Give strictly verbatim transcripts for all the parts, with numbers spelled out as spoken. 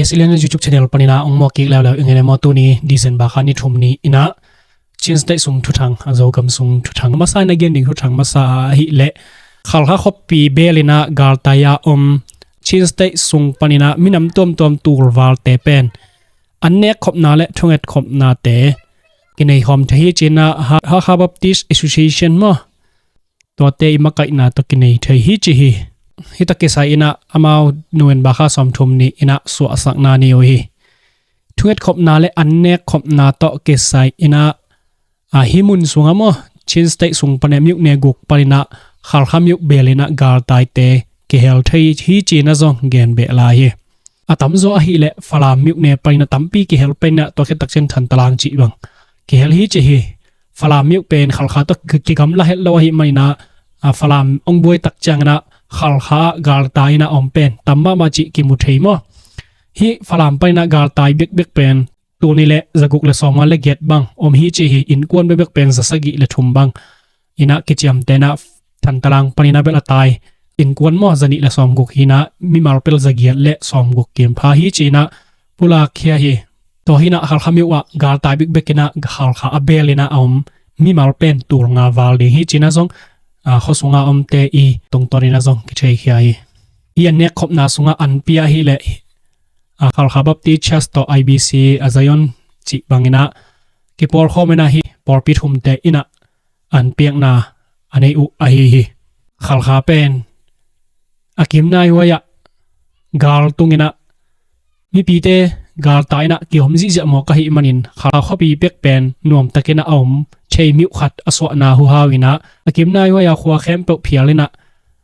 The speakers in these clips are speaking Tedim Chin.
Silian YouTube channel panin ah ong mawk kik leuleu ing e maw. Tuni December kha ni thum ni in ah Chin State sung thuthang, a Zogam sung thuthang masa in a gen ding thuthang masa ahih leh Khalkha khuapi beel in ah galtai a om Chin State sung panin ah minam tuamtuam tulvalte pen an nek khopna le thunget khopnate kinei khawm thei hi ci in ah Ha-, Hakha Baptist Association maw, tuate i makaihna tawh kinei thei hi ci hi. Hih tawh kisai in ah amau November kha sawmthum ni in ah suahsakna nei uh hi. Thunget khopna le an nek khopna tawh kisai in ah, a, hih mun sungah maw, Chin State sung panin ah myone guk panin ah Khalkha myone beel in ah galtaite kihel thei hi ci in ah zong gen beh lai hi. A tamzaw ahih leh Falam myone panin ah tampi kihel pen in ah tua khit tak ciang Thantalang cih bang kihel hi ci hi. Falam myone pen Khalkha tawh ki-, kigamla het lo ahih manin ah, a, Falam ong buai tak ciangin ah Khalkha ah galtai in ah om pen tam mahmah cih kimu thei maw. Hih Falam panin ah galtai bekbek pen tul nih le zaguk le sawmnga le giat bang om hi ci hi. Innkuan bekbek pen zasagih le thum bang in ah kiciamteh in ah Thantalang panin ah bel a tai innkuan maw zanih le sawmguk hi in ah mimal pen zagiat le sawmguk kim pha hi ci in ah pulak khia hi. Tua hi in ah Khalkha myone ah galtai bekbek in ah Khalkha a beel in ah a om mimal pen tul nga val ding hi ci in ah zong, a, khua sunga omte i tungtawn in ah zong kithei khia hi. Hih an nek khopna sungah an pia ahih leh, a, Khalkha Baptist Church tawh I B C, a, Zion cih bangin ah kipawl khawm in ah hih pawlpi thumte in ah an piakna a nei uh ahi hi. Khalkha pen a kim naihuai ah gal tung in ah mipite galtai in ah kiom zihziah mawk ahih manin Khalkha khuapi pek pen nuamtak in ah a om thei myone khat a suahna huhau in ah a kim naihuai ah khua khempeuh phial in ah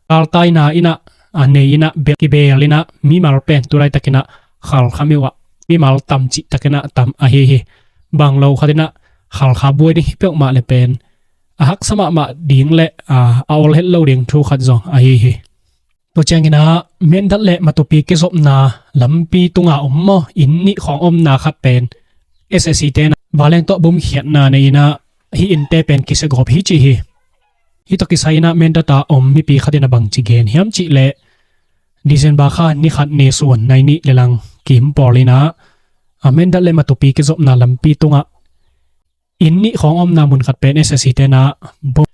galtaina in ah, a, nei in ah be-, kibeel in ah mimal pen tu laitak in ah Khalkha myone ah mimal tam cihtak in ah tam ahi hi. Bang lo khat in ah Khalkha buai ding hi peuhmah le pen a haksa mahmah ding le, a, a ol het lo ding thu khat zong ahi hi. Tua ciangin ah Mindat le Matupi kizopna lampi tunga om maw, inn nih khawng omna khat pen S A C te in ah vanleng tawh bomkhiatna nei in ah hih innte pen kisia gawp hi ci hi. Hih tawh kisai in ah Mindat a om mipi khat in ah bangci gen hiam cih leh December kha ni khat ni suan nai nih le lang kim pawl in ah, a, Mindat le Matupi kizopna lampi tungah inn nih khawng omna mun khat pen S A C te in ah bom,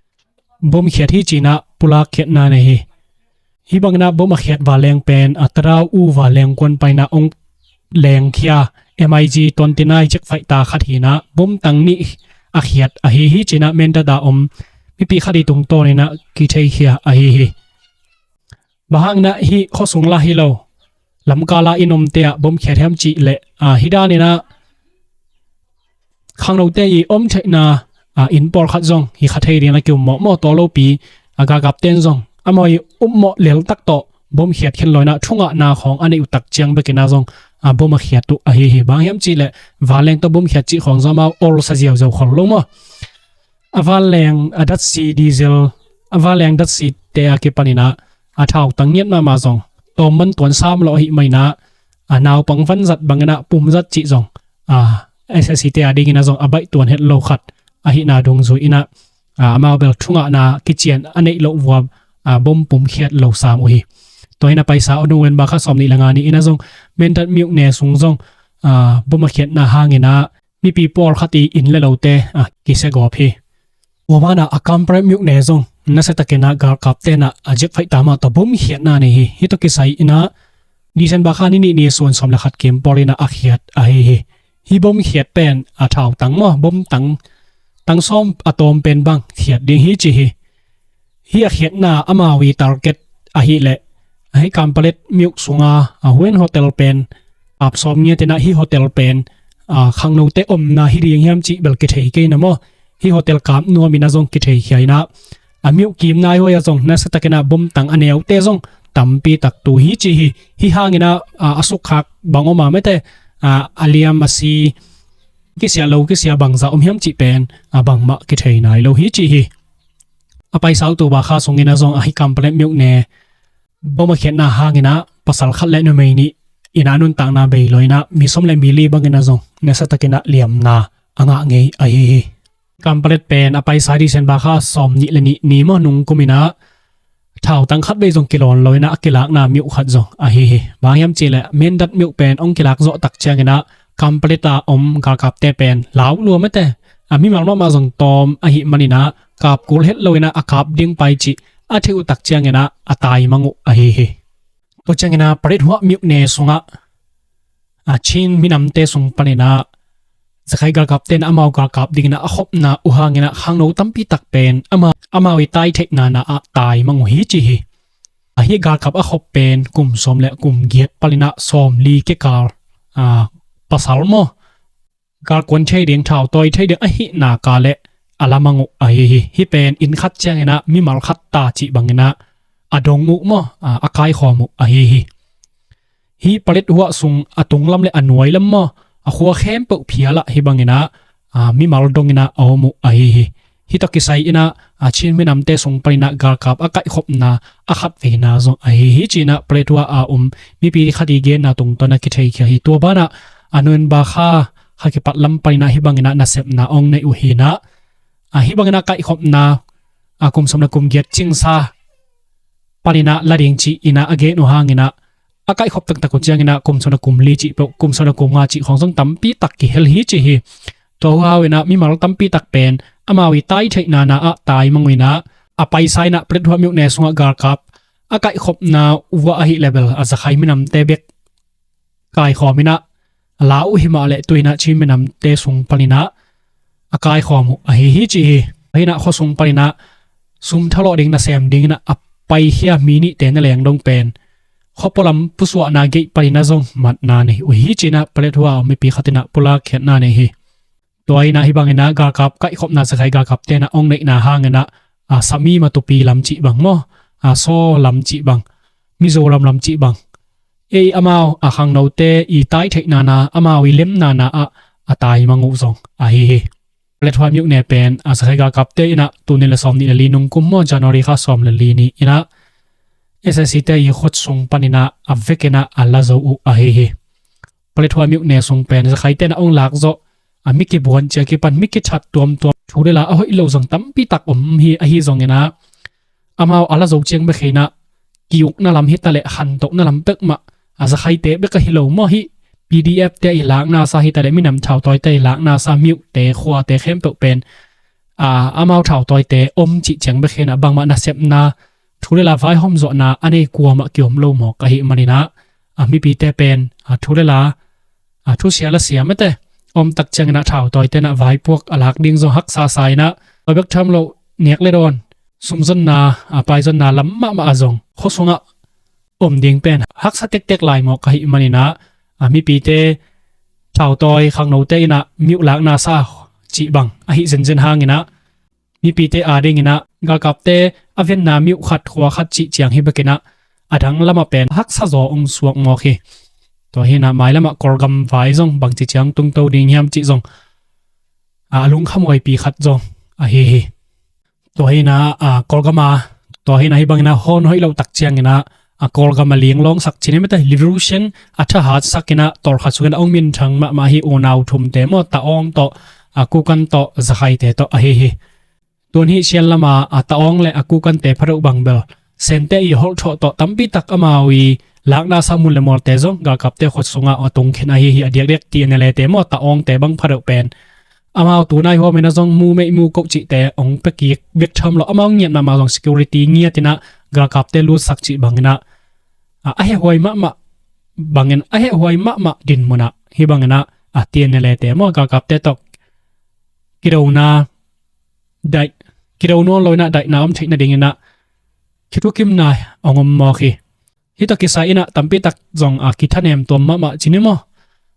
bomkhiat hi ci in ah pulak khiatna nei hi. Hih bangin ah bom a khiat vanleng pen, a, Tadau U vanleng kuan panin ah ong lengkhia M I G twenty-nine jet fighter khat hi in ah bomtang nih a khiat ahi hi ci in ah Mindat a om mipi khat i tungtawn in ah kithei khia ahi hi. Bang hang in ah hih khua sung lah hi lo, lamkal a inn omte ah bomkhiat hiam cih leh, a, hih dan in ah khangnote i om theihna, a, inn pawlkhat zong hi kha thei ding in ah kium mawkmawk. Tua lopi, a, galkapte in zong amau i upmawh leltak tawh bomkhiat khin lo in ah thungahna khawng a neih uh tak ciang bek in ah zong, a, bom a khiat uh ahi hi. Bang hiam cih leh vanleng tawh bomkhiat cih khawng zong amau olsa ziauziau khol lo maw. A vanleng, a, datsi, diesel, a vanleng datsite a kipan in ah, a, thautang ngiat mahmah zong tawm man tuan sam lo ahih manin ah, a, naupang vanzat bangin ah pumzat cih zong, a, S A C te a dingin ah zong a baih tuan het lo khat ahihna dungzui in ah, a, amau bel thungahna kician a neih loh vuam, a, bom pumkhiat lo sam uh hi. Tua hi in ah paisa November kha sawmnih le nga ni in ah zong Mindat myone sung zong, a, bom a khiatna hangin ah mipi pawlkhat i inn le lote, a, kisia gawp hi. Tua banah a Kanpetlet myone zong nasiatakin ah galkapte in ah a jet fighter mah tawh bomkhiatna nei hi. Hih tawh kisai in ah December kha ni nih ni suan sawm le khat kim pawl in ah a khiat ahi hi. Hih bomkhiat pen, a, thautang maw, bomtang tang sawm a tawm pen bang khiat ding hi ci hi. Hih a khiatna amau i target ahih leh, a, hih Kanpetlet myone sunga, a, Huen Hotel pen ap sawm ngiat in ah hih hotel pen, a, khangnote omna hi ding hiam cih bel kithei kei in ah maw. Hih hotel kap nuam in ah zong kithei khia in ah, a, myone kim naihuai ah zong nasiatakin ah bomtang a neute zong tampi tak tu hi ci hi. Hih hangin ah, a, a sukkhak bang om a mete, a, a liam a si, kisia lo kisia bangzah om hiam cih pen, a, bangmah kithei nai lo hi ci hi. A paisa October kha sungin ah zong a hih Kanpetlet myone bom a khiatna hangin ah pasal khat le numei nih in ah nuntakna bei lo in ah mi sawm le mi li bangin ah zong nasiatakin ah liamna a ngah ngei ahi hi. Kanpetlet pen a paisa December kha sawmnih le nih ni maw nungkum in ah thautang khat vei zong kilawn lo in ah a kilakna miuh khat zong ahi hi. Bang hiam cih leh Mindat miuh pen hong kilak zawh tak ciangin ah kam palit a om galkapte pen lau lua mate, a mimal mahmah zong tawm ahih manin ah kap kul het lo in ah a kap ding pai cih a theih uh tak ciangin ah a tai mang uh ahi hi. Tua ciangin ah Paletwa miuh ne sungah a Chin minamte sung panin ah Zakhai galkapte in ah amau galkap dingin ah a khopna uh hangin ah khangno tampi tak pen amau, amau i tai theihna na ah tai mang uh hi ci hi. Ahi galkap a khop pen kum sawm le kum giat panin ah sawmli kikal, a, pasal maw, galkuan thei ding, thautawi thei ding ahih nak leh a la mang uh ahi hi. Hih pen inn khat ciangin ah mimal khat ta cih bangin ah a dong uh maw, a, a kaikhawm uh ahi hi. Hih Paletwa sung a tunglam le a nuailam maw, a khua khempeuh phial ah hih bangin ah, a, mimal dongin ah a om uh ahi hi. Hih tawh kisai in ah, a, Chin minamte sung panin ah galkap a kaihkhopna a khatveina zong ahi hi ci-in ah Paletwa a om mipi khat i genna tungtawn a kitheikhia hi. Tua banah a November kha, kha kipat lam panin ah hih bangin ah nasepna hong nei uh hi in ah, a, hih bangin ah kaihkhopna, a, kum sawm le kum giat cingsa panin ah la ding ci-in ah a gen uh hangin ah a kaihkhop taktak uh ciangin ah kum sawm le kum li cih peuh, kum sawm le kum nga cih khawng zong tampi tak kihel hi ci hi. Tua uh hau in ah mimal tampi tak pen amau i tai theihna na ah tai mang uh in ah a paisa in ah Paletwa miuh ne sungah galkap a kaihkhopna uh ahih leh bel a Zakhai minamte bek kaikhawm in ah a la uh hi mah leh tu in ah Chin minamte sung panin ah a kaikhawm uh ahi hi ci hi. Ahi in ah khua sung panin ah sum thalawh ding nasem dingin ah a paikhia mi nihte na leng dong pen khuapua lam pusuahna gei panin ah zong matna nei uh hi ci-in ah Paletwa a om mipi khat in ah pulak khiatna nei hi. Tua in ah hih bangin ah galkap kaihkhopna Zakhai galkapte in ah hong neihna hangin ah, a, Sami Matupi lam cih bang maw, a, Saw lam cih bang, Mizoram lam cih bang, ei amau a khangnote i tai theihna na, amau i lemna na ah a tai mang uh zong ahi hi. Paletwa miuh ne pen a Zakhai galkapte in ah tul nih le sawmnih le li nung kum maw, January kha sawm le li ni in ah S A C te i khut sung panin ah a vekin ah a la zo uh ahi hi. Paletwa miuh ne sung pen Zakhaite in ah hong lak zawh, a, mi kibuan ciang kipan mi kithat tuamtuam, thu le la a hoih lo zong tampi tak om hi. Ahi zongin ah amau a la zo ciang bek hi in ah ki-ukna lam hi ta leh khantohna lam peuhmah, a, Zakhaite bek ahi lo maw, hih P D F te i lakna sa hi ta leh minam thautawite i lakna sa miuhte khuate khempeuh pen, a, amau thautawite om cih ciang bek hi in ah bangmah nasepna, thu le la vaihawm zawhna a nei kuamah kiom lo mawk ahih manin ah, a, mipite pen, a, thu le la, a, thusia lasia mate om tak ciangin ah thautawite in ah vaipuak a lak ding zong haksa sa in ah, tua bek tham lo nek le dawn, sumzonna, a, paizonna lam mahmah ah zong khua sungah om ding pen haksa tektek lai mawk ahih manin ah, a, mipite, thautawi khangnote in ah miuh lakna sa cih bang ahi zenzen hangin ah mipite adingin ah galkapte a venna miuh khat khua khat cih ciang hi bekin ah a dang lamah pen haksa zaw hong suak mawk hi. Tua hi in ah mailam ah Kawlgam vai zong bangci ciang tungto ding hiam cih zong, a, a lungkhamhuaipi khat zong ahi hi. Tua hi in ah, a, Kawlgam a, tua hi in ah hih bangin ah hawn hoih loh tak ciangin ah, a, Kawlgam a linglawngsak cih ni mate, revolution a thahatsak in ah tawlkhat sungin ah hong minthang mahmah hi unau thumte maw, Ta-awng tawh, a, Kukan tawh, Zakhaite tawh ahi hi. Tun hih Shan lam a, a, Ta-awng le a Kukante phadeuh bang bel Sente i holhthawh tawh tampi tak amau i lakna sa mun le mualte zong galkapte khut sungah a tung khin ahi hi. A diakdiak T N L A te maw, Ta-awngte bang phadeuh pen amau tunai huamin ah zong mu meih mu koh cihte hong pia kik bek tham lo, amau ngiat mahmah zong security ngiat in ah galkapte lutsak cih bangin ah, a, a hehhuai mahmah bangin, a hehhuai mahmah dinmun ah hih bangin ah, a, T N L A te maw galkapte tawh kidona, daih, kido nawn lo in ah daihna om theih nadingin ah kithukimna hong om mawk hi. Hih tawh kisai in ah tampi tak zong, a, kithanem tuam mahmah ci ni maw.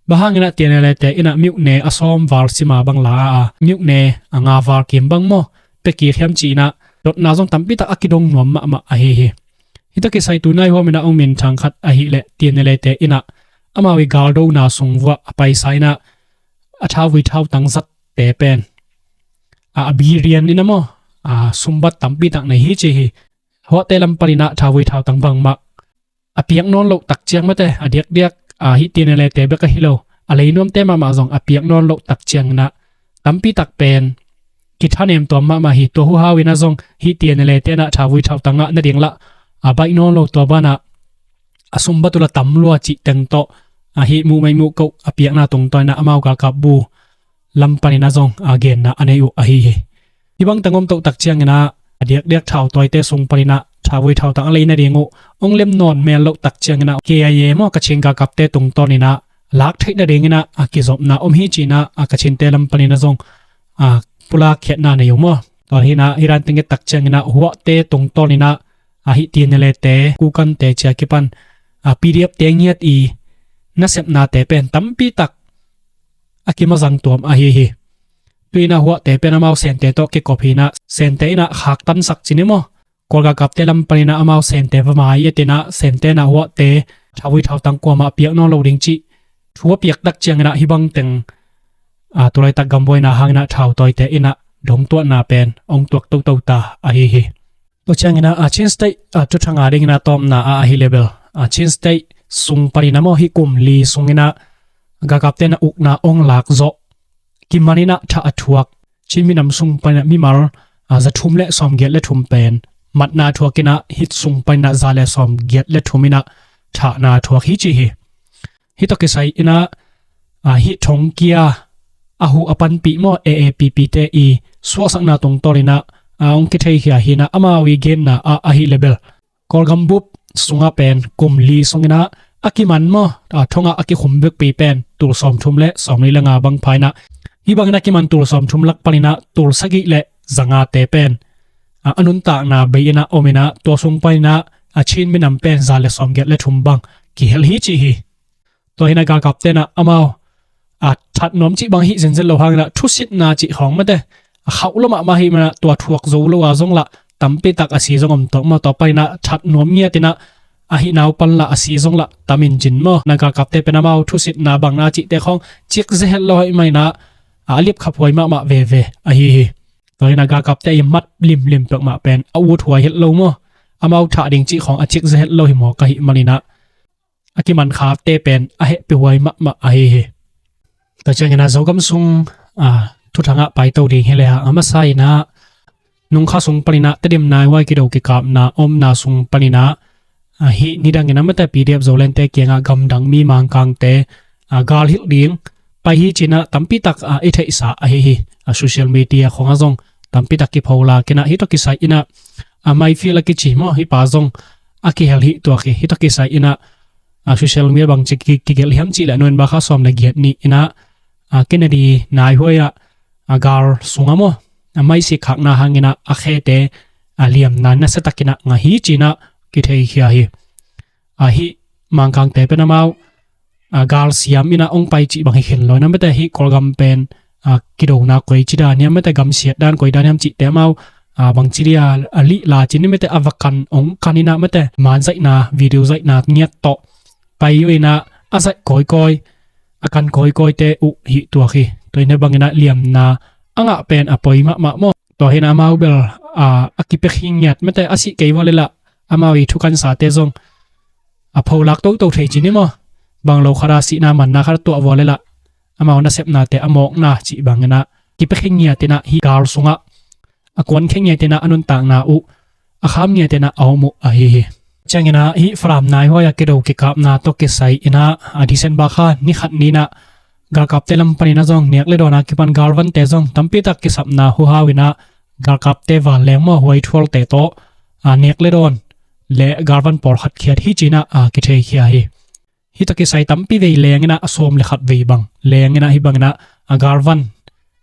Bang hangin ah T N L A te in ah miuhne a sawm val sima bang la a, miuhne a nga val kim bang maw pia kik hiam ci in ah dotna zong tampi tak a kidong nuam mahmah ahi hi. Hih tawh kisai tunai huamin ah hong minthang khat ahih leh T N L A te in ah amau i galdona sung vuah a paisa in ah a thauvui thautang zatte pen, a, a birian in ah maw, a, sumbat tampi tak nei hi ci hi. Huahte lam panin ah thauvui thautang bangmah a piak nawn loh tak ciang mate, a diakdiak, a, hih T N L A te bek ahi lo, a lei nuamte mahmah zong a piak nawn loh tak ciangin ah tampi tak pen kithanem tuam mahmah hi. Tua huhau in ah zong hih T N L A te in ah thauvui thautang ngah nading lah a baih nawn lo, tua banah a sum bat uh la tam lua cih teng tawh ahi muh mai muh koh a piakna tungtawn inah amau galkap bu lam panin ah zong a genna a nei uh ahi hi. Hih bang teng om toh tak ciangin ah a diakdiak thautawite sung panin ah thauvui thautang a lei nading uh hong lem nawn mel loh tak ciangin ah K I A maw, Kachin galkapte tungtawn inah lak theih nadingin ah a kizopna om hi ci-in ah a Kachinte lam panin ah zong a pulak khiatna nei uh maw. Tua hi inah hih dan teng et tak ciangin ah Huahte tungtawn inah ahi T N L A te, Kokangte ci-a kipan a P D F te ngiat i nasepnate pen tampi tak a kimazang tuam ahi hi. Tu-in ah Huahte pen amau Sente tawh kikop hi inah Sente inah khaktansak ci ni maw, Kawl galkapte lam panin ah amau Sente va mai et inah Sente inah Huahte thauvui thautang kuamah piak nawn lo ding cih thu a piak tak ciangin ah hih bang teng a tulaitak gambuaina hangin ah thautawite inah dongtuahna pen hong tuak toto ta ahi hi. Tua ciangin ah a Chin State a thuthang a dingin ah tawpna ah ahi leh bel a Chin State sung panin ah maw, hih kum li sungin ah galkapte inah ukna hong lak zawh, kiman inah thah a thuak Chin minam sung panin ah mimal a za thum le sawmgiat le thum pen matna thuak inah hih sung panin ah za le sawmgiat le thum inah thahna thuak hi ci hi. Hih tawh kisai inah a hih thongkia a huh a panpih maw, A A P P te i suahsakna tungtawn inah a hong kitheikhia hi inah amau i genna ah ahi leh bel Kawlgam bup sungah pen kum li sungin ah a kiman maw, a thongah a kikhum vekpi pen tul sawmthum le sawmli le nga bang pha inah, hih bangin a kiman tul sawmthum lak panin ah tul sagih le zangate pen a, a nuntakna bei inah om inah tua sung panin ah a Chin minam pen za le sawmgiat le thum bang kihel hi ci hi. Tua hi inah galkapte inah amau a that nuam cih bang hih zenzen lo hangin ah thusitna cih khawng mate a khauh lo mahmah hi manah tua thuak zo lo a zong lah tampi tak a si zong om tuak maw, tua panin ah that nuam ngiat inah a hihna uh pan lah a si zong lah tam in cin maw. Na galkapte pen amau thusitna bangna cihte khawng cik zehet lo hi manah a lipkhaphuai mahmah veve ahi hi. Tua hi inah galkapte i mat limlim pek mah pen a uthuai het lo maw, amau thah ding cih khawng a cik zehet lo hi maw ka hih manin ah a kiman khate pen a hehpihuai mahmah ahi hi. Tua ciangin ah Zogam sung a thuthangah paito ding hi leh a masa inah Nungkha sung panin ah Tedim naihuai kido kikapna omna sung panin ah a hih nidangin ah mate P D F Zolente kiangah gamdang mi Mangkangte a galhilh ding pai hi ci-in ah tampi tak a i theihsa ahi hi. A social media khawngah zong tampi tak kipholak inah hih tawh kisai inah a Maifield a kici maw, hih pa zong a kihel hi tuak hi. Hih tawh kisai inah a social media bangci ki, kigelh hiam cih leh November kha sawm le giat ni inah a Kennedy naihuai ah a gal sungah maw, a maisik khakna hangin ah a khete a liamna nasia takin ah ngah hi ci-in ah kitheikhia hi. A hih Mangkangte pen amau a galsiam inah hong pai cih bang hi khin lo inah mate hih Kawlgam pen a kidona koi ci dan hiam mate gamsiat dan koi dan hiam cihte amau a bangci dia a lihla ci ni mate a va kan hong kan inah mate man zaihna video zaihna ngiat tawh pai uh inah a zaih kawikawi a kan kawikawite uh hih tuak hi. Tua hi inah bangin ah liamna a ngah pen a poi mahmah maw. Tua hi inah amau bel a, a kipia khin ngiat mate a sih kei vua leh lah amau i thukansate zong a pholak toto thei ci ni maw. Bang lo khat a sihna manna khat a tuah vua leh lah amau nasepnate a mawkna cih bangin ah kipia khin ngiat inah hih gal sungah a kuan khin ngiat inah a nuntakna uh a kham ngiat inah a om uh ahi hi. Ciangin ah hih Falam naihuai a kido kikapna tawh kisai inah a December kha ni khat ni inah galkapte lam panin ah zong nek le dawn a kipan galvante zong tampi tak kisapna huhau inah galkapte vanleng maw, huaithualte tawh a nek le dawn le galvan pawlkhat khiat hi ci-in ah a kitheikhia hi. Hih tawh kisai tampi vei leng inah a sawm le khat vei bang leng inah hih bangin ah a galvan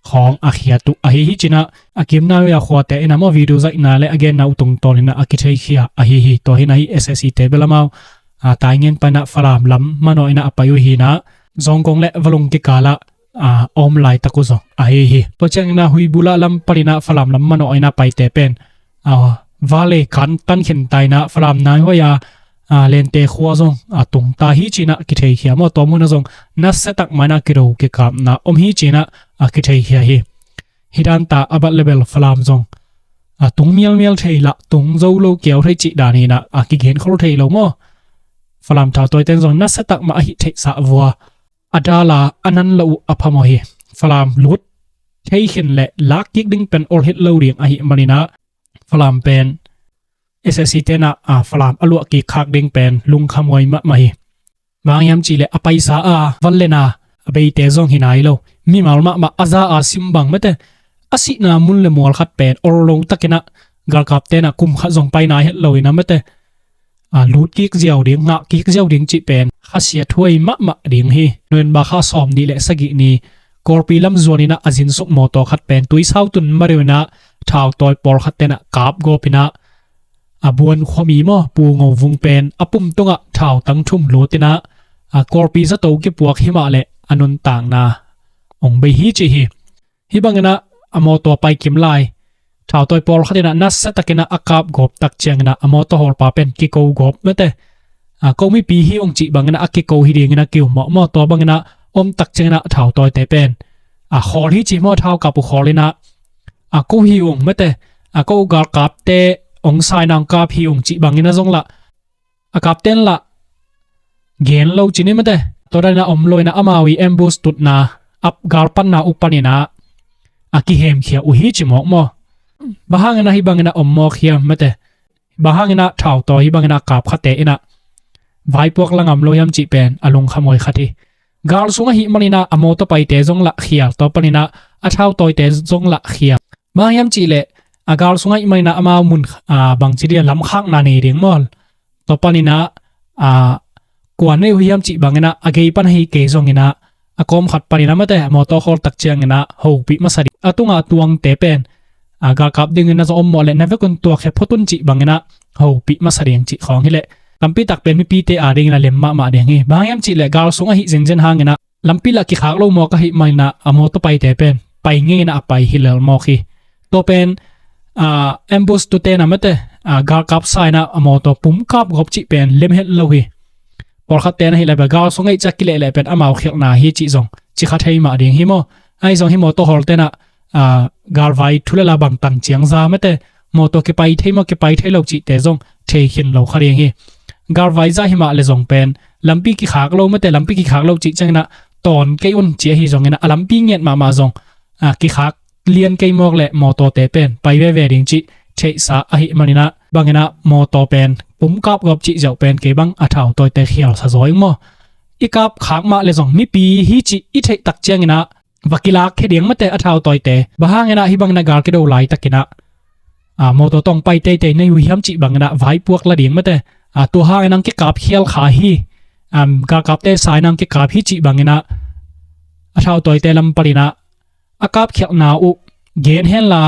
khawng a khiat uh ahi hi ci-in ah a kimna uh a khuate inah maw video zaihna le a genna uh tungtawn inah a kitheikhia ahi hi. Tua hi inah hih S S C te bel amau a Taingen pan ah Falam lam manawh inah a pai uh hi inah Zongkong le Valung kikal ah a om laitak uh zong ahi hi. Tua ciangin ah Huibula lam panin ah Falam lam manawh inah paite pen a vale kan tan khin ta inah Falam naihuai a a Lente khua zong a tung ta hi ci-in ah kitheikhia maw. Tua mun ah zong nasia tak mah inah kido kikapna om hi ci-in ah a kitheikhia hi. Hih dan ta a bat le bel Falam zong a tung mialmial thei lah tung zo lo kiau thei cih dan inah a kigenkhol thei lo maw. Falam thautawite in zong nasia tak mah a hih theihsa vua a dal a a nan lo uh a phamawh hi. Falam lut thei khin le lak kik ding pen ol het lo ding ahih manin ah Falam pen S S C tenah a Falam a luah kik khak ding pen lungkhamhuai mahmah hi. Bang hiam cihleh a paisa a van lena a beite zong hi nai lo. Mimal mahmah a za a sim bang mate a sihna mun le mual khat pen orlo takinah galkap tenah kum khat zong pai nai het lo inah mate a lut kik ziau ding, ngah kik ziau ding cih pen khasiathuai mahmah ding hi. November kha sawm nih le sagih ni Kawlpi lam zuan inah a zinsuk mawtaw khat pen tuisau tun mah deuh inah thautawi pawlkhat tenah kap gawp inah a Buan khuami maw Pu Ngo Vung pen a pum tungah thautang thum lut inah a Kawlpi zato kipuak hi mah leh a nuntakna ong bei hi ci hi. Hih banginah a mawtaw pai kim lai thautawi pawlkhat inah nasia takinah a kap gawp tak cianginah a mawtaw hawlpa pen kiko gawp mate a ko mipi hi ung cih banginah a kiko hi dingin a kium mawh mawtaw banginah om tak cianginah thautawite pen a khawl hi ci maw thaukap uh khawl inah a ko hi ung mate a ko galkapte ong saina ong kap hi ung cih bangin a zong lah a kapten lah gen lo ci ni mate. Tua danin a om lo inah amau i ambush tutna ap galpanna uh paninah a kihemkhia uh hi ci mawk maw? Bang hanginah hih banginah om mawk hiam mate? Bang hanginah thautawi hih banginah kap khate inah vaipuak la ngam lo hiam cih pen a lungkhamhuai khat hi. Gal sung ahih maninah a mawtaw paite zong lah khial, tua paninah a thautawite zong lah khial. Bang hiam cihleh a gal sung ahih maninah amau mun a bangci dia lamkhakna nei ding maw? Tua paninah a kuan nei uh hiam cih banginah a gei pan ahi kei zonginah a kawm khat paninah mate a mawtaw khawl tak cianginah hopih masa ding a tunga tuangte pen a galkap dingin a zong om mawh leh na vekun tuakhia photun cih banginah hopih masa ding cih khawng hileh lampi tak pen mipite a dingin a lem mahmah ding hi. Bang hiam cihleh gal sung ahi zenzen hanginah lampi lah kikhak lo mawk ahih maninah a mawtaw paite pen pai ngeinah a pai hi lel mawk hi. Tua pen a ambush tute na mate a galkap sainah a mawtaw pumkap gawp cih pen lem het lo hi. Pawlkhatte na hih leh gal sung ahih ciah kilehleh pen amau khialhna hi cih zong cikha thei mah ding hi maw? Ahi zong hih mawtaw hawltenah a galvai thu le la bangtan ciang za mate mawtaw kipai thei maw kipai thei lo cihte zong thei khin lo kha ding hi. Galvai za himah le zong pen lampi kikhak lo mate lampi kikhak lo cih cianginah tawn kei un ci ahi zonginah a lampi ngiat mahmah zong a kikhak lian kei mawk leh mawtawte pen pai veve ding cih theihsa ahih maninah banginah mawtaw pen pumkap gawp cih ziau pen kei bang a thautawite khialsa zaw ing maw? I kap khak mah le zong mipi hi cih i theih tak cianginah va kilak khia ding mate a thautawite. Bang hanginah hih banginah gal kido laitakinah a mawtaw tawng pai teitei nei uh hiam cih banginah vaipuak la ding mate a tua hanginah ang kikap khial kha hi. Galkapte sainah ang kikap hi cih banginah a thautawite lam paninah a kapkhialhna uh gen henla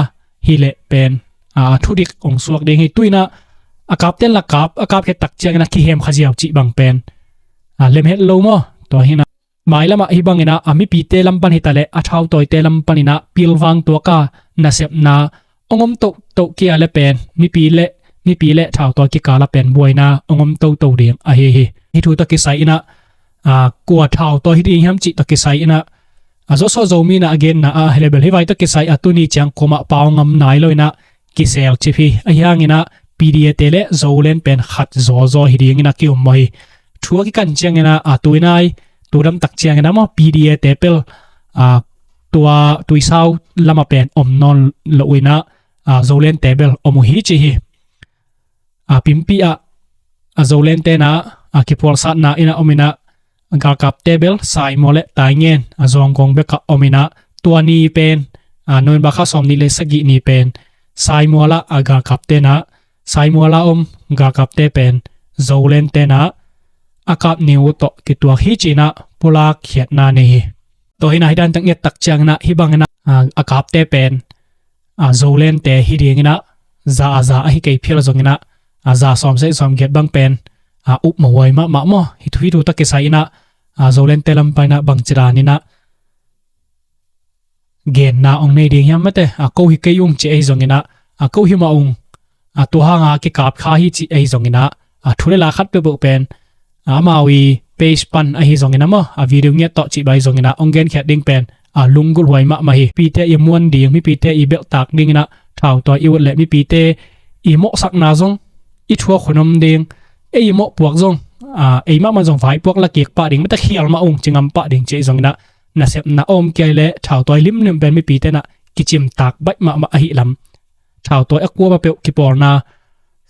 hileh pen a thudik ong suak ding hi. Tuinah a kapten la kap a kapkhia tak cianginah kihemkha ziau cih bang pen a lem het lo maw? Tua hinah mailamah hih banginah a mipite lam pan hitaleh a thautawite lam paninah pilvang tuaka nasepna ong om tohtoh kia le pen mipi le mipi le thautawi kikala pen buaina ong om toto ding ahi hi. Hih thu tawh kisai inah a kua thautawi hi ding hiam cih tawh kisai inah a zawsawh Zomi inah a genna a hileh bel hih vai tawh kisai a tuni ciang kuamah pau ngam nai lo inah kisel cip hi. Ahi hanginah P D A te le Zoland pen khat zawzaw hi dinginah kium mawh hi. Thu a kikan cianginah a tuinai tu damtak cianginah maw P D A te pel a tua tuisau lama pen om nawn lo uh inah a Zoland te bel om uh hi ci hi. A pimpi ah a Zoland tenah a kiphualsatna inah om inah galkapte bel Saimua le Taingen a Zawngkong bekah om inah tua ni pen a November kha sawm nih le sagih ni pen Saimua lah a galkap tenah Saimua lah om galkapte pen Zoland tenah a kap ni uh tawh kituak hi cinah pulak khiatna nei hi. Tua hinah hih dan tak ngiat tak cianginah hih banginah a kapte pen a Zoland te hi dinginah za a za ahi kei phial zonginah a za sawm seh sawm giat bang pen a upmawh huai mahmah maw? Hih thu hih thu tawh kisai inah a Zoland te lam paninah bangci daninah genna ong nei ding hiam mate a ko hi kei ung ci ahi zonginah a ko hi mah ung a tua hanga kikap kha hi ci ahi zonginah a thu le la khat peuhpeuh pen amau i page pan ahi zongin a maw a video ngiat tawh cih bai zonginah ong genkhiat ding pen a lunggulh huai mahmah hi. Mipite i muan ding mipite i belhtak dinginah thautawi i ut leh mipite i mawhsakna zong i thuak hun om ding ei i mawhpuak zong ei mahmah zong vaipuak la kik pah ding mate khial mah ung ci ngam pah ding ci ahi zonginah nasepna a om kia hileh thautawi limlim pen mipite nah kicimtak baih mahmah ahi lam thautawi a kuama peuh kipawlna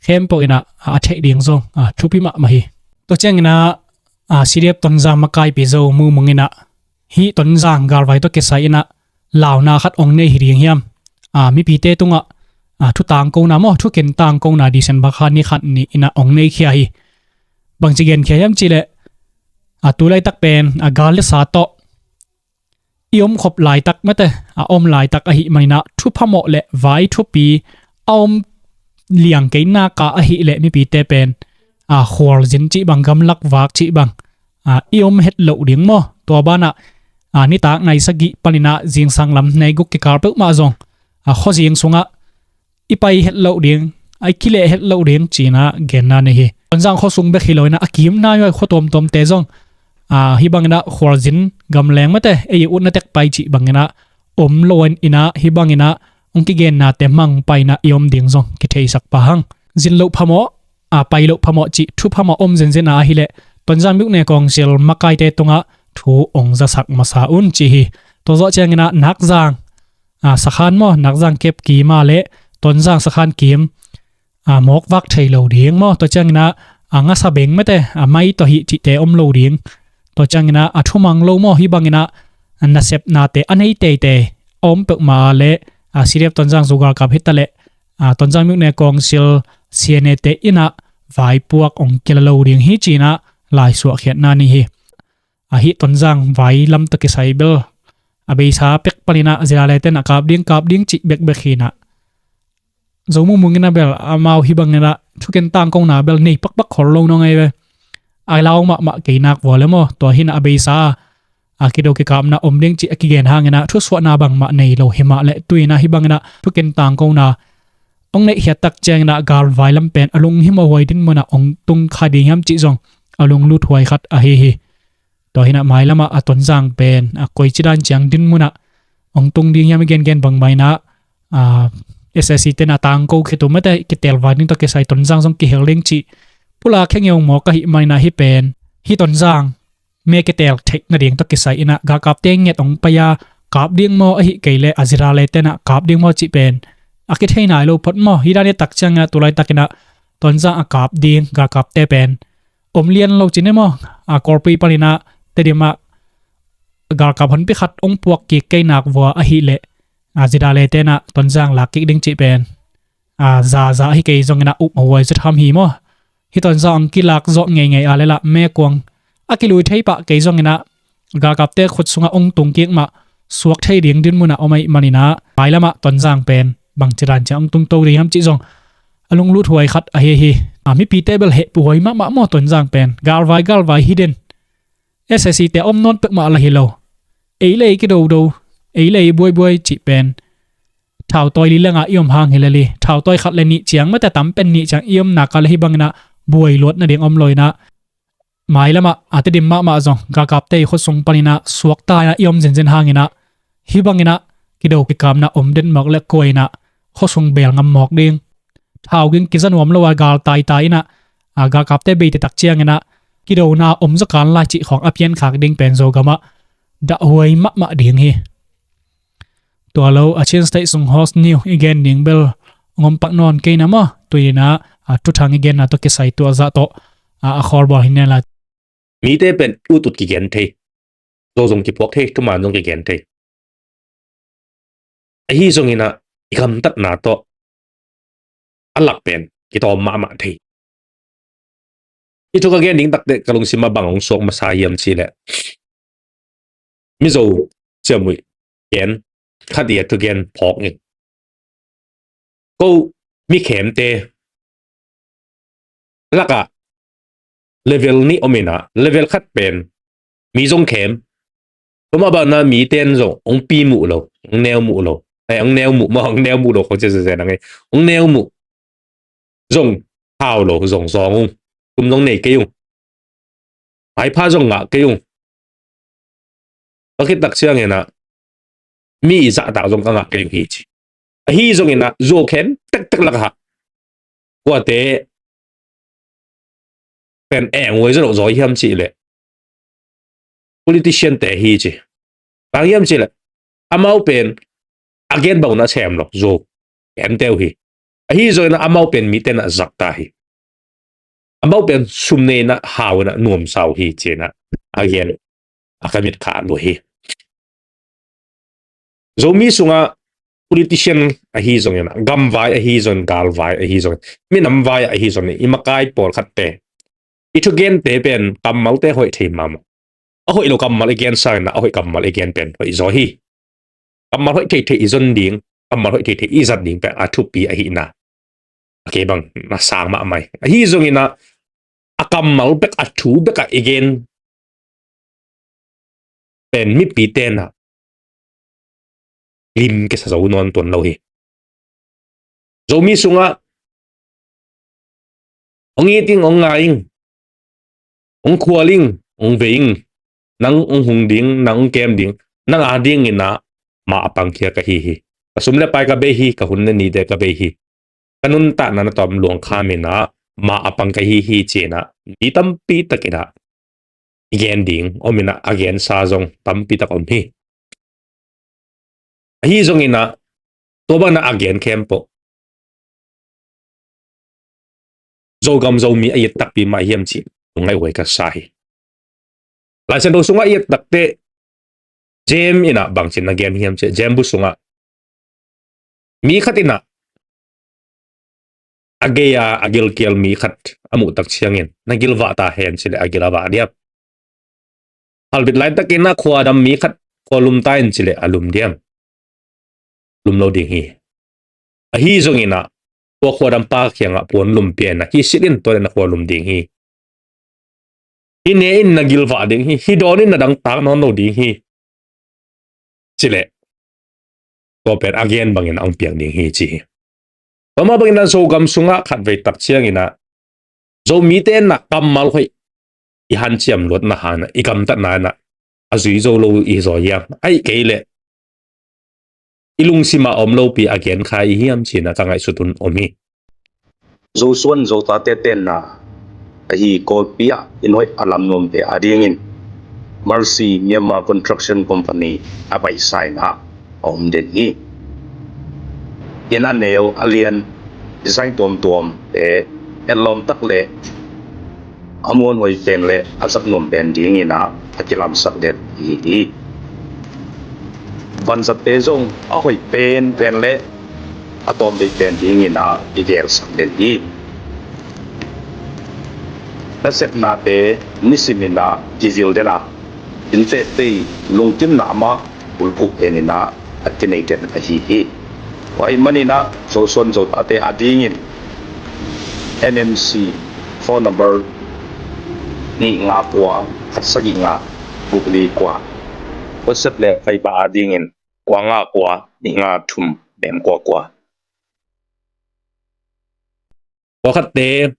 khempeuh in ah a theih ding zong a thupi mahmah hi. Tua ciangin ah, a, C D F Tonzang makaipi Zo Mung Mung in ah hih Tonzang galvai tawh kisai in ah launa khat ong nei hi ding hiam? A, mipite tungah, a, thu tangkona maw, thukin tangkona December kha ni khat ni in ah ong nei khia hi. Bangci genkhia hiam cih leh, a, tu laitak pen, a, gal le sa tawh i om khop laitak mate, a om laitak ahih manin ah thuphamawh le vai thupi a om liang kei nak a ahih leh mipite pen, a, khualzin cih bang, gamlak vak cih bang, a, i om het loh ding maw? Tua banah, a, nitak nai sagih panin ah zingsang lam nai guk kikal peuhmah zong, a, khuazing sungah i pai het loh ding, a, i kileh het loh ding ci-in ah genna nei hi. Tonzang khuasung bek hi lo in ah a kim nai huai khua tuamtuamte zong, a, hih bangin ah khualzin gamleng mate, ei i utna tek pai cih bangin ah om lo in ah hih bangin ah ong kigennate mang pai in ah i om ding zong kitheisak pah hang. Zin loh phamawh, a, pai loh phamawh cih thuphamawh om zenzen a ahih leh Tonzang Myone Council makaite tungah thu ong zasak masa un ci hi. Tua zawh ciangin ah Nakzang, a, sakhan maw, Nakzang kep kim a le Tonzang sakhan kim, a, mawk vak thei lo ding maw? Tua ciangin ah, a, ngasa beng mate, a, mai tawh hih cihte om lo ding. Tua ciangin ah a thumang lo maw, hih bangin ah, a, nasepnate a nei teitei a om peuhmah a le, a, C D F Tonzang Zo galkap hi ta leh, a, Tonzang Myone Council C N A te in ah vaipuak ong kila lo ding hi ci-in ah laisuahkhiatna nei hi. A, hih Tonzang vai lam tawh kisai bel a beisa pek panin ah zila le ten ah kap ding, kap ding cih bekbek hi in ah, Zo Mung Mung in ah bel amau hih bangin ah thukin tangkona bel nei pakpak khol lo nong ei ve. A lau mahmah kei nak vua le maw, tua hi in ah a beisa a kido kikapna om ding cih a kigen hangin ah thusuahna bangmah nei lo hi mah leh, tu-in ah hih bangin ah thukin tangkona ong neihkhiat tak ciangin ah galvai lam pen a lunghimawh huai dinmun ah ong tung kha ding hiam cih zong a lunglut huai khat ahi hi. Tua hi in ah mailam ah a Tonzang pen, a, koici dan ciang dinmun ah ong tung ding hiam i gengen bangmah in ah, a, S A C ten a tangko khit uh mate, kitelvai ding tawh kisai Tonzang zong kihel ding cih pulak khengeu mawk ahih manin ah hih pen, hih Tonzang me kitel theih nading tawh kisai in ah galkapte nget ong pai a kap ding maw, ahih kei leh a zila le ten ah kap ding maw cih pen a kithei nai lo phot maw. Hih dan i tak ciangin ah tu laitakin ah Tonzang a kap ding galkapte pen om lian lo ci ni maw. A, Kawlpi panin ah Tedim ah galkap honpi khat ong puak kik kei nak vua ahih leh, a, zila le ten ah Tonzang lak kik ding cih pen, a, zaza hi kei zongin ah upmawh huai zet ham hi maw. Hih Tonzang ong kilak zawh ngeingei a le lah mekuang a kilui thei pah kei zongin ah galkapte khut sungah ong tung kik mah suak thei ding dinmun ah om ahih manin ah mailam ah Tonzang pen bangci dan ciang ong tungto ding hiam cih zong a lunglut huai khat ahi hi. A, mipite bel hehpih huai mahmah maw Tonzang pen. Galvai, galvai hi den. S A C te om nawn peuhmah lah hi lo. Ei le ei kidodo, ei le ei buaibuai cih pen thau tawi li lengah i om hang hi lel hi. Thau tawi khat le nih ciang mate, tam pen nih ciang i om nak a le hih bangin ah buai luat nading om lo in ah mailam ah a Tedim mahmah zong galkapte i khuasung panin ah suakta in ah i om zenzen hangin ah hih bangin ah kido kikapna om den mawk le kua in ah khuasung beel ngam mawk ding. Thau ging kiza nuam lo a gal taitai in ah, a, galkapte beite tak ciangin ah kidona om zaw kan lai cih khawng a piankhak ding pen Zogam ah dahhuai mahmah ding hi. Tua lo a Chin State sung hot news i gen ding bel ngom pak nawn kei na maw, tu-in ah, a, thuthang i genna tawh kisai tua zah tawh, a, a khawlbawl hi nen la. Mite pen utut kigen thei, zo zong kipuak thei, thuman zong kigen thei. Ahi zongin ah i gamtatna tawh a lak pen kitawm mahmah thei. I thu ka gen ding takte ka lungsim ah bang hong suak masa hiam cih leh, Mizo ciamui ken khat i a thugen phawk in, ko mi khemte lakah level nih om in ah, level khat pen mi zong khem, tua mah bangin ah mite in zong hong pi muh lo, hong neu muh lo, ai, hong neu muh maw, hong neu muh lo khong cia zen zen a ngei, hong neu muh zong hau lo, zong zawng ung, kum zong nei kei ung, maipha zong ngah kei ung. Tua khit tak ciangin ah mi i zahtak zong ka ngah kei ung hi ci. Ahi zongin ah Zo khen tektek lakah kuate pen eng huai zaw lo zaw hiam cih leh politician te hi ci. Bang hiam cih leh amau pen a gen bang un a sem lo, Zo khen teu hi. Ahi zongin ah amau pen mite in ah zak ta hi. Amau pen sum nei in ah hau in ah nuamsa uh hi ci-in ah a gen a ka mit kha a lua hi. Zomi sungah politician ahi zongin ah, gamvai ahi zongin, galvai ahi zongin, minamvai ahi zongin, i makai pawlkhatte, i thugente pen kammalte hoih thei mahmah. A hoih lo kammal i gen sangin ah a hoih kammal i gen pen hoih zaw hi. Kammal hoih theithei i zon ding, kammal hoih theithei i zat ding pen a thupi ahihna a kei bang na sang mahmah hi. Ahi zongin ah a kammal bek, a thu bek ah i gen pen mipite in ah lim kisa zo nawn tuan lo hi. Zomi sungah hong it ing, hong ngai ing, hong khual ing, hong vei ing, nang hong hung ding, nang hong kem ding, nang a dingin ah ma a pangkhia ka hi hi. Ka sum le pai ka bei hi, ka hun le nite ka bei hi. Ka nuntakna na tawm luang khamin ah ma a pang ka hi hi ci-in ah mi tampi takin ah i gen ding om in ah a gensa zong tampi tak om hi. Ahi zongin ah tua bangin ah a gen khempeuh Zogam Zomi a it takpi mah hiam cih lungngaih huai ka sa hi. Lai Siangtho sungah i et takteh James in ah bangci na gen hiam cih leh, James bu sungah mi khat in ah a gei-a a gilkial mi khat a muh tak ciangin, na gilvah ta hen ci leh a gil a vah diam? Halbit laitakin ah khuadam mi khat khua lum ta in ci leh a lum diam? Lum lo ding hi. Ahi zongin ah tua khuadampa kiangah puan lum pia in ah, kisit in, tua leh na khua lum ding hi. Hih ne in na gilvah ding hi, hih dawn in na dangtak nawn lo ding hi ci leh, tua pen a gen bangin a hong piang ding hi ci hi. Tua mah bangin ah Zogam sungah khatvei tak ciangin ah Zomite in ah kammal hoih i hanciam luatna hangin ah, i gamtatna in ah a zui zo lo i zaw hiam? Ahih kei leh i lungsim ah om lopi a gen kha i hiam ci-in ah ka ngaihsut hun om hi. Zosuan Zotate tenna ahi Kawlpi ah inn hoih a lam nuamte adingin Mercy Myanmar Construction Company a baihsa in ah a om den hi. Inn a neu a lian, design tuamtuamte, etlawm tak le a muanhuai pen le a zat nuam pen dingin ah a kilamsak den hi hi. Vanzatte zong a hoih penpen le a tawmvei pen dingin ah i gelsak den hi. Nasepnate nisimin ah i vil den a, inntehtei lungkimna mah bulphuh penin ah a kinei den ahi hi. Tua ahih manin ah Zosuan Zotate adingin M M C phone number nih nga kua khat sagih nga guk li kua. WhatsApp le Viber adingin kua nga kua nih nga thum nih kua kua. Pawlkhatte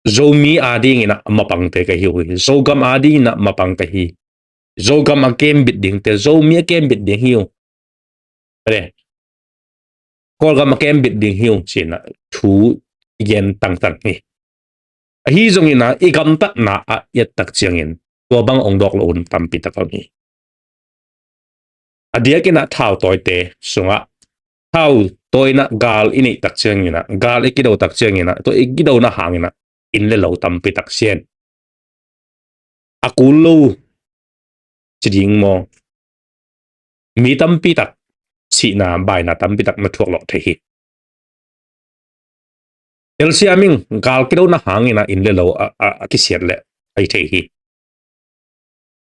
Zomi adingin ah mapangte ka hi uh hi. Zogam adingin ah mapang ka hi. Zogam a kembit dingte, Zomi a kembit ding hi uh. Kawlgam a kembit ding hi uh ci-in ah thu i gen tangtang hi. Ahi zongin ah i gamtatna ah i et tak ciangin tua bang hong dawk loh hun tampi tak a om hi. A diakin ah thautawite sungah, thautawi in ah gal i neih tak ciangin ah, gal i kido tak ciangin ah, tua i kidona hangin ah inn le lo tampi tak sian. A kul lo ci ding maw? Mi tampi tak sihna, baina tampi tak na thuak lawh thei hi. Telsiam ing, gal kidona hangin ah inn le lo a, a, a kisiat leh a hi thei hi.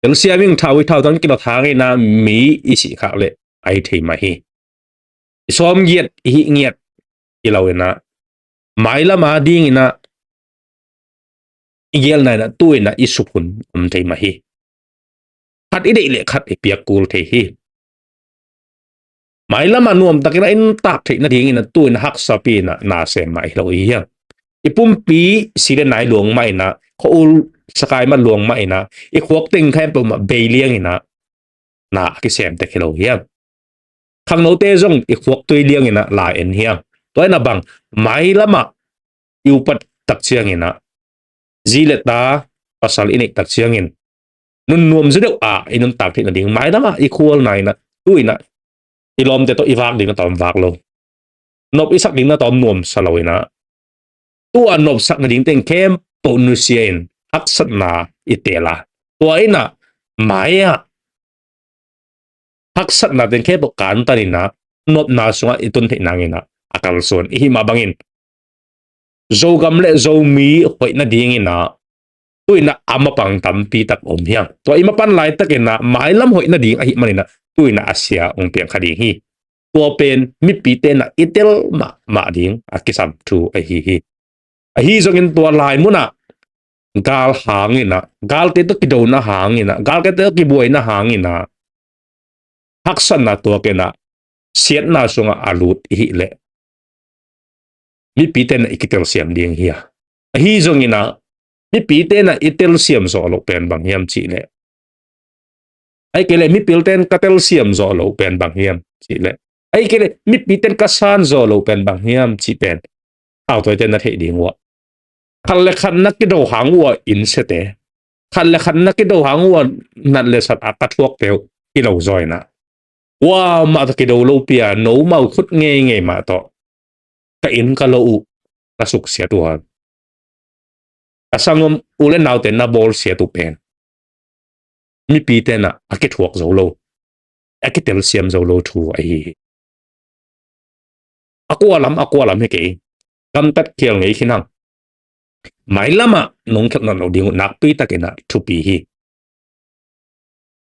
Telsiam ing, thau i thautang kilawt hangin ah mi i sih khak leh a hi thei mah hi. I sawm ngiat, i hih ngiat hi lo in ah, mailam adingin ah i gelna in ah tu-in ah i suk hun om thei mah hi. Khat i deih leh khat i piak kul thei hi. Mailam ah nuamtakin ah i nuntak theih nadingin ah tu-in ah haksapi in ah na sem mah hi lo hi hiam? I pumpi si le nai luang mah in ah, khua-ul sakai mah luang mah in ah, i khuak teng khempeuh mah bei liangin ah na a kisem tek hi lo hiam? Khangnote zong i khuak tui liangin ah la en hiam? Tua in ah bang, mailam ah i upat tak ciangin ah zi le ta, pasal i neih tak ciangin nunnuam zaw deuh a i nuntak theih nading mailam ah i khualna in ah, tu-in ah i lawmte tawh i vak ding a tawm vak lo. nop i sak ding na tawm nuamsa lo inah, tua nopsak nading teng khempeuh nusia in haksatna i teel a, tua inah mai-ah haksatna teng khempeuh kantan inah nopna sungah i tun theih nang inah a kalsuan i hih mah bangin Zogam le Zomi hoih nading inah tu inah a mapang tampi tak om hiang. Tua i mapan laitak inah mailam hoih nading ahih man inah tu inah a sia ong piang kha ding hi. Tua pen mipite inah i tel mahmah ding a kisam thu ahi hi. Ahi zongin tua lai munah gal hang inah, galte tawh kidona hang inah, galte tawh kibuaina hang inah haksatna tuak inah siatna sungah a lut i hih leh mipite inah i kitelsiam ding hi a. Ahi zong inah mipite inah i telsiam zawh loh pen bang hiam cih leh, ahih kei leh mipilten ka telsiam zawh loh pen bang hiam cih leh, ahih kei leh mipiten ka san zawh loh pen bang hiam cih pen thautawite na theih ding uh ah, khat le khat na kido hang uh ah innsiate, khat le khat na kido hang uh ah nat le sat a ka thuakte uh i lo zaw inah, kuamah tawh kido lopi a nomau khut ngeingei mah tawh ka inn ka lo uh ka suksiat uh a, ka sanggam u le naute na bawlsiat uh pen mipite inah a kithuak zo lo, a kitelsiam zo lo thu ahi hi. A kua lam, a kua lam hi kei, gamtat khial ngei khin hang. Mailamah nong khelh nawn lo ding uh nakpi tak inah thupi hi.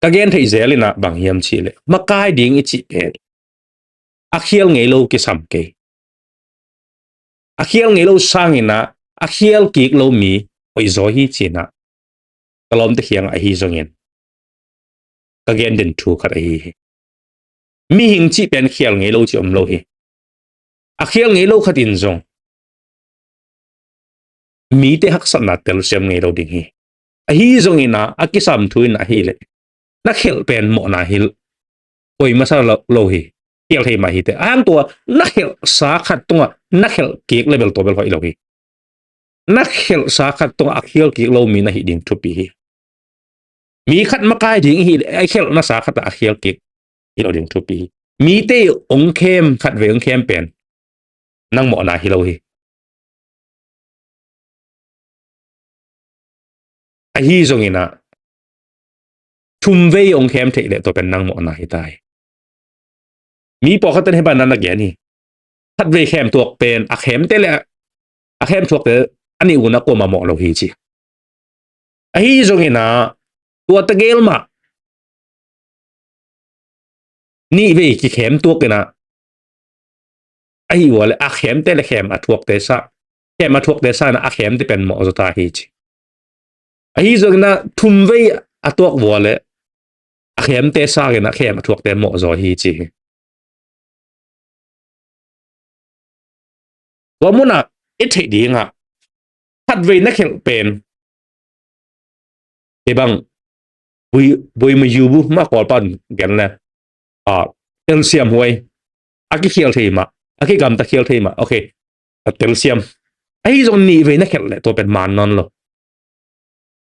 Ka gen theih zel inah bang hiam cih leh makai ding i cih pen a khial ngei lo kisam kei. A khial ngei lo sang inah a khial kik lo mi hoihzaw hi ci inah ka lawmte kiangah ahi zongin ka gen den thu khat ahi hi. Mihing cih pen khial ngei lo cih om lo hi. A khial ngei lo khat in zong mite haksatna telsiam ngei lo ding hi. Ahi zong inah a kisam thu inah ahih leh na khelh pen mawhna hi lo, koi masa lo, lo hi. Khial thei mah hi teh. A hang tua na khelhsa khat tungah na khelh kik le bel tua bel hoih lo hi. Na khelhsa khat tungah a khial kik lo mi na hih ding thupi hi. Mi khat makai ding i hih leh a khelh nasa khat ah a khial kik hi lo ding thupi hi. Mite ong khem, khatvei ong khem pen nang mawhna hi lo hi. Ahi zong inah thumvei ong khem theih leh tua pen nang mawhna hi ta hi. Mi pawlkhat ten hih bang inah na gen hi. Khatvei khem tuak pen a khemte le a khem thuakte a nih un a kuamah mawh lo hi ci. Ahi zong inah tua tegel mah nihvei kikhem tuak inah, ahi ua le a khemte le khem a thuakte sa, khem a thuakte sa inah a khemte pen mawh zaw ta hi ci. Ahi zong inah thumvei a tuak ua le a khemte sa inah khem a thuakte mawh zaw hi ci hi. Tua munah i theih dingah khatvei na khelh pen hi bang, bui, bui ma yu bu ma Kawlpau in gen le, a, telsiam huai, a kikhial thei mah, a kigamta khial thei mah, okay, a telsiam. Ahi zong nihvei na khelh leh tua pen man nawn lo.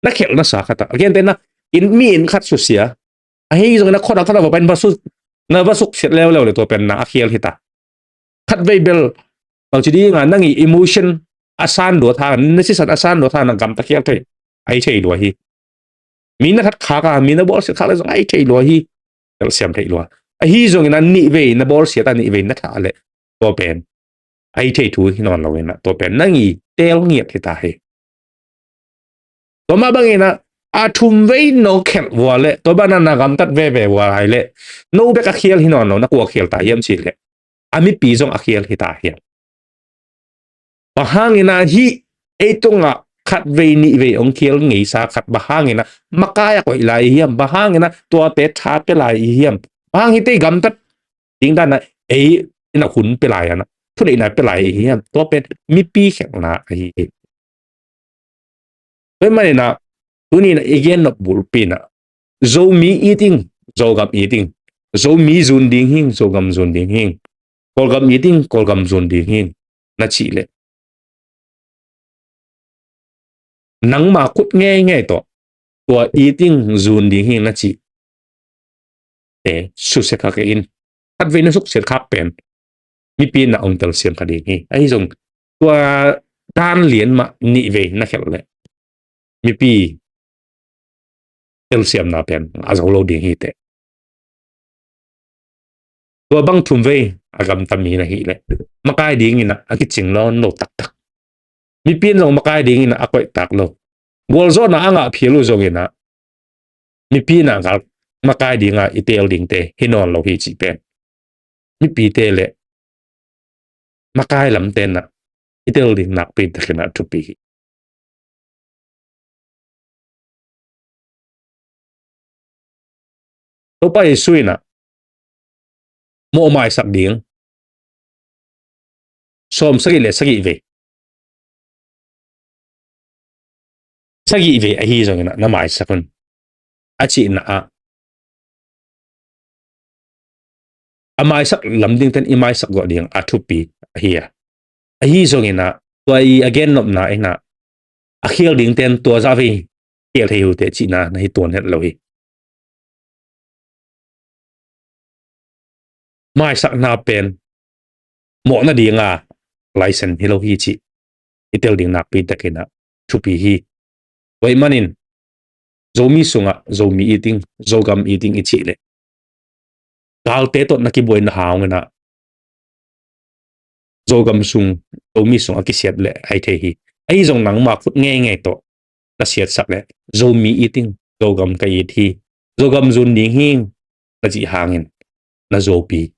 Na khelh nasa khat ah, a gente na inn, mi inn khat susia, ahi zong na khua dang khat ah va pai in va su, na va suksiat leuleu le tua pen na a khial hi ta. Khatvei bel bangci dinga nang i emotion a san dua tha, na sisan a san dua tha na gamta khial thei, ai thei lua hi. Mi na that khak a, mi na bawlsiat khak le zong ai thei lua hi. Telsiam thei lua. Ahi zongin a nihvei na bawlsiat a nihvei na thah leh tua pen ai thei thu hi nawn lo inah tua pen nang i teel ngiat hi ta hi. Tua mah bangin ah a thumvei no khelh vua leh tua banah na gamtat veve vua lai leh no bek a khial hi nawn lo, na kua khial ta hiam cih leh a mipi zong a khial hi ta hiam? Bang hangin ah hih ei tungah khatvei nihvei hong khial ngeisa khat bang hangin ah makai a koih lai i hiam? Bang hangin ah tuate tha pia lai i hiam? Bang hang hihte i gamtat ding danah ei in a hun pia lai a, thuneihna pia lai i hiam? Tua pen mipi khelhna ahi hi. Tua ahih manin ah tuni in ah i gen nop bulpi in ah Zomi it ing, Zogam it ing, Zomi zun ding hing, Zogam zun ding hing, Kawlgam it ing, Kawlgam zun ding hing na cih leh nangma khut ngeingei tawh tua it ing, zun ding hing na cih te susia khak in. Khatvei na suksiat khak pen mipi in ah hong telsiam kha ding hi. Ahi zong tua dan lian mah nih vei na khelh leh mipi telsiamna pen a zo lo ding hi teh. Tua bang thum vei a gamta mi na hih leh makai dingin ah a kicing lo, lo taktak. Mipi in zong makai dingin ah a koih tak lo. Gualzawhna a ngah phial uh zongin ah mipi in ah gal makai dinga i teel dingte hi nawn lo hi cih pen mipite le makai lamte in ah i teel ding nakpi takin ah thupi hi. Topa Jesu in ah mawh maisak ding sawm sagih le sagih vei, sagih vei ahi zongin ah na maisak un a cihna ah, a maisak lam dingten i maisak gawh ding a thupi ahi a. Ahi zongin ah tua i a gennopna in ah a khial dingten tua zah vei khial thei uh teh cihna na hi tuan het lo hi. Maisakna pen mawhna dinga license hi lo hi cih i tel ding nakpi takin ah thupi hi. Tua ahih manin Zomi sungah Zomi it ing, Zogam it ing i cih leh galte tawh na kibuaina hangin ah Zogam sung, Zomi sung a kisiat leh ai thei hi. Ahi zong nangma khut ngeingei tawh na siatsak leh Zomi it ing, Zogam ka it hi, Zogam zun ding hi ing na cih hangin na Zopi